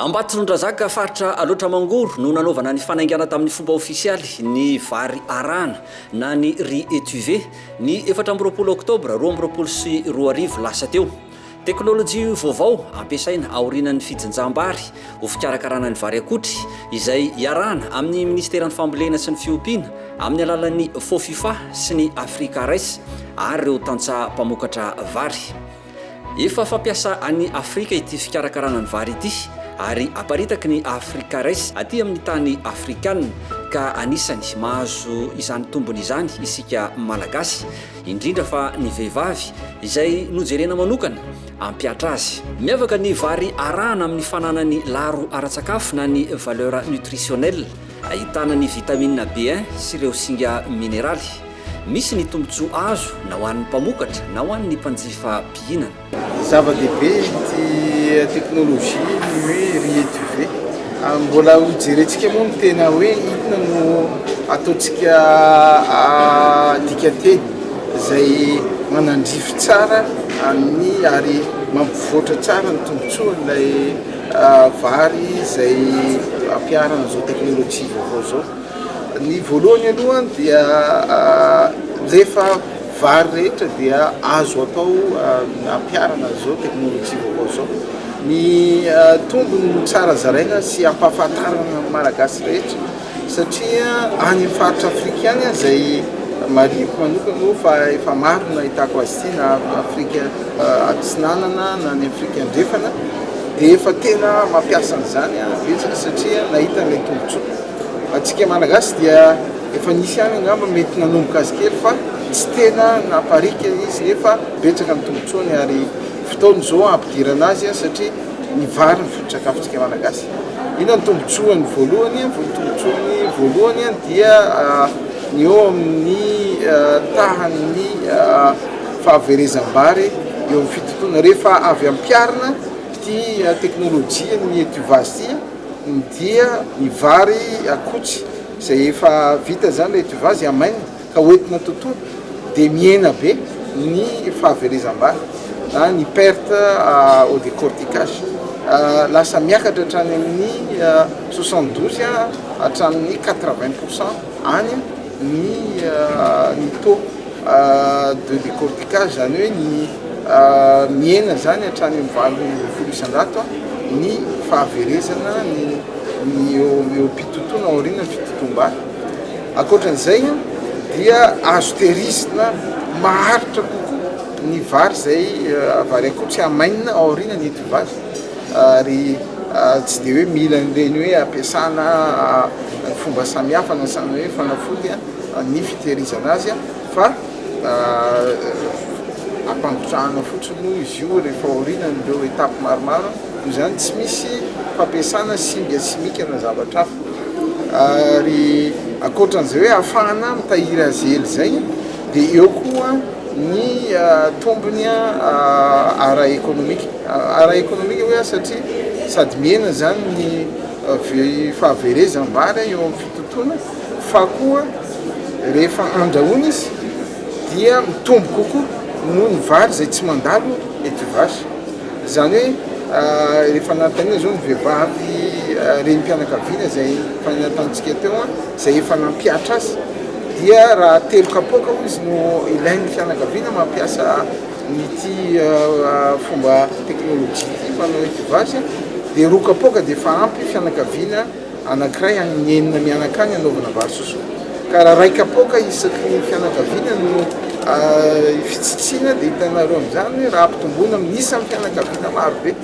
Ambatondrazaka, faritra Alaotra Mangoro no nanaovana ny fanaingana tamin'ny fomba ofisialy ny vary arahana na ny riz étuvé ny 24 oktobra 2022 lasa teo. Teknolojia vaovao ampiasaina aorianan'ny fijinjam-bary ho fikarakarana ny vary akotry izay iarahana amin'ny minisiteran'ny Fambolena sy ny Fiompiana amin'ny alalan'ny Fofifa sy ny Africa Rice ary ireo tantsaha mpamokatra vary. Efa fampiasa any Afrika ity fikarakarana ny vary ity ary aparitaky ny Africa Rice aty amin'ny tany afrikana ka anisany mahazo izany tombony izany isika Malagasy. indrindra fa ny vehivavy izay nojerena manokana hampihatra azy. Miavaka ny vary arahana amin'ny fananany laro ara-tsakafo na ny valeur nutritionnelle, ahitana ny vitamine B1 sy ireo singa mineraly. Misy ny tombontsoa azo na ho an'ny mpamokatra na ho an'ny mpanjifa mpihinana. Zava-dehibe ity teknolojia ny hoe riz étuvé. Mbola ho jerentsika moa ny tena hoe inona no ataontsika dikanteny izay manandrify tsara ny ary mampivoatra tsara ny tombontsoan'ilay vary izay ampiharana izao teknolojia vaovao izao. Ny voalohany aloha dia rehefa vary rehetra dia azo atao ampiharana izao teknolojia vaovao izao. Ny tombony no tsara zaraina sy ampahafantarana ny Malagasy rehetra satria any amin'ny faritra Afrika any izay marihiko manokana aloha fa efa maro no nahitako azy ity na Afrika atsinanana na any Afrika andrefana dia efa tena mampiasa an'izany betsaka satria nahita an'ilay tombotsoa. Antsika Malagasy dia Efa nisy ihany angamba mety nanomboka azy kely fa tsy tena naparika izy nefa betsaka ny tombotsoany ary fotoana izao hampidirana azy satria ny vary ny foto-tsakafontsika Malagasy. Inona ny tombotsoany voalohany? Ny tombotsoany voalohany dia ny eo amin'ny tahan'ny fahaverezam-bary eo amin'ny fitotoana. Rehefa avy ampiharina ity teknolojia ny étuvage ity dia ny vary akotsy Izay efa vita izany ilay étuvage hamainina ka hoentina totoina dia mihena be ny fahaverezam-bary na ny perte au décorticage. Lasa miakatra hatrany amin'ny 72 hatramin'ny 80 pour cent any ny ny taux de décorticage, izany hoe ny mihena izany hatrany amin'ny 18% ny fahaverezana ny ny eo eo am-pitotoana aoriana ny fitotoam-bary. Ankoatran'izay dia azo tehirizina maharitra kokoa ny vary izay vary akoho tsy hamainina aoriana ny étuvage ary tsy dia hoe mila an'ireny hoe ampiasana ny fomba samihafa na samy hoe fanafody ny fitehirizana azy fa ampangotrahana fotsiny moa izy io rehefa aorianan'ireo étapes maromaro. Noho izany tsy misy fampiasana singa simika na zavatra hafa. Ary ankoatran'izay hoe ahafahana mitahiry azy ela izay dia eo koa ny tombony ara-ekonomika. Ara-ekonomika hoy aho satria sady mihena izany ny fahaverezam-bary eo amin'ny fitotoana fa koa rehefa andrahoina izy dia mitombo kokoa noho ny vary izay tsy mandalo étuvage. Izany hoe rehefa nanontaniana izao ny vehivavy renim-pianakaviana izay efa nanontaniantsika teo izay efa nampihatra azy dia raha telo kapoaka hoy izy no ilain'ny fianakaviana mampiasa ity fomba teknolojia ity manao étuvage dia roa kapoaka dia efa ampy fianakaviana anankiray any enina mianaka any anaovana vary sosoa. Ka raha ray kapoaka isaky ny fianakaviana no fitsitsiana dia hitanareo amin'izany hoe raha ampitomboina amin'ny isan'ny fianakaviana maro be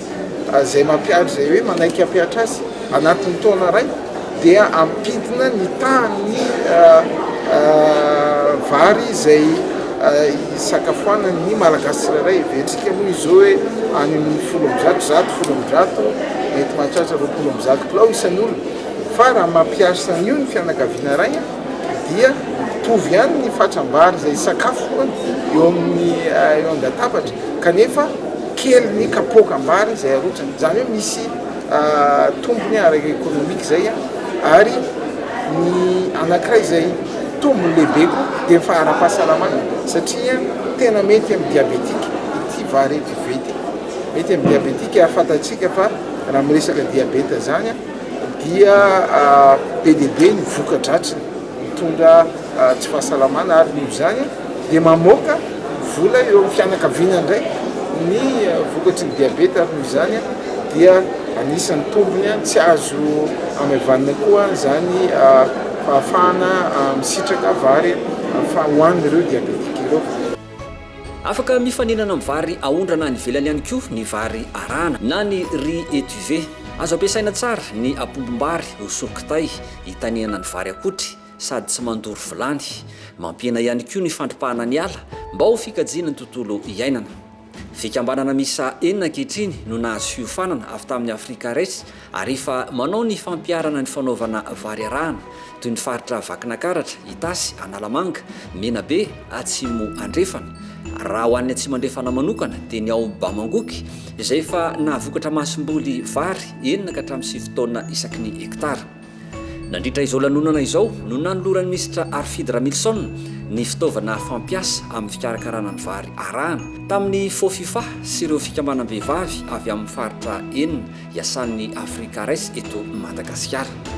izay mampihatra izay hoe manaiky hampihatra azy anatin'ny taona iray dia ampidina ny tahan'ny vary izay isakafoanan'ny Malagasy tsirairay. Heverintsika moa izao hoe any amin'ny 110, 110, mety mahatratra 120 kilao isan'olona. Fa raha mampiasa an'io ny fianakaviana iray dia mitovy ihany ny fatram-bary izay sakafo eo amin'ny eo an-databatra kanefa kely ny kapoakam-bary izay arotsany. Izany hoe misy tombony ara-ekonomika izay ary ny anankiray izay tombony lehibe koa dia ny faharam-pahasalamana satria tena mety amin'ny diabetika ity vary étuvé ity. Mety amin'ny diabetika ary fantatsika fa. Raha miresaka diabeta izany dia be dia be ny voka-dratsiny mitondra tsy fahasalamana ary noho izany dia mamoaka vola eo amin'ny fianakaviana indray ny vokatry ny diabeta ary noho izany dia anisan'ny tombony tsy azo hamaivanina koa izany fahafahana misitraka vary ho an'ireo diabetika ireo. Afaka mifaninana amin'ny vary aondrana any ivelany ihany koa ny vary arahana na ny riz étuvé. Azo ampiasaina tsara ny apombom-bary ho solon-kitay hitanihana ny vary akotry sady tsy mandoro vilany. Mampihena ihany koa ny fandripahana ny ala mba ho fikajiana ny tontolo iainana. Fikambanana miisa enina ankehitriny no nahazo fiofanana avy tamin'ny Africares ary efa manao ny fampiharana ny fanaovana vary arahana toy ny faritra Vakinakaratra, Itasy, Analamanga, Menabe, Atsimo Andrefana. Raha ho an'ny Atsimo Andrefana manokana dia ny ao Bamangoky izay efa nahavokatra masomboly vary enina ka hatramin'ny sivy taonina isaky ny hektara. Nandritra izao lanonana izao no nanoloran'ny minisitra Harifidy Ramilison ny fitaovana fampiasa amin'ny fikarakarana ny vary arahana tamin'ny Fofifa sy ireo fikambanam-behivavy avy amin'ny faritra enina iasan'ny Africares eto Madagasikara.